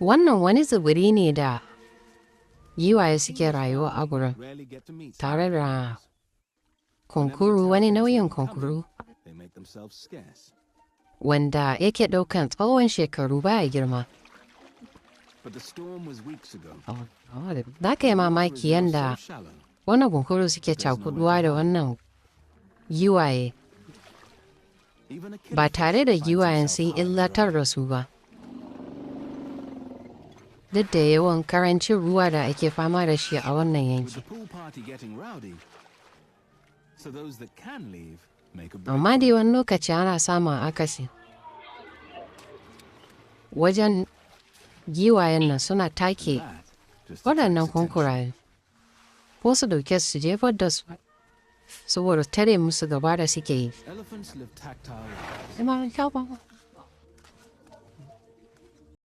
Wannan wani tsibiri ne da giwaye suke rayuwa a gurin tare da kunkuru, wani nau'in kunkuru wanda yake ɗaukan tsawon shekaru baya girma. Za ka yi mamaki yanda wannan kunkuru suke cakuɗuwa da wannan giwaye ba tare da giwayen sun illatar da su ba, duk da yawan karancin ruwa da ake fama da shi a wannan yanki. Amma dai wani lokaci ana samun akasi wajen giwayen nan suna take waɗannan kunkuraye ko su ɗauke su jefar da su saboda tare musu gaba da suke yi.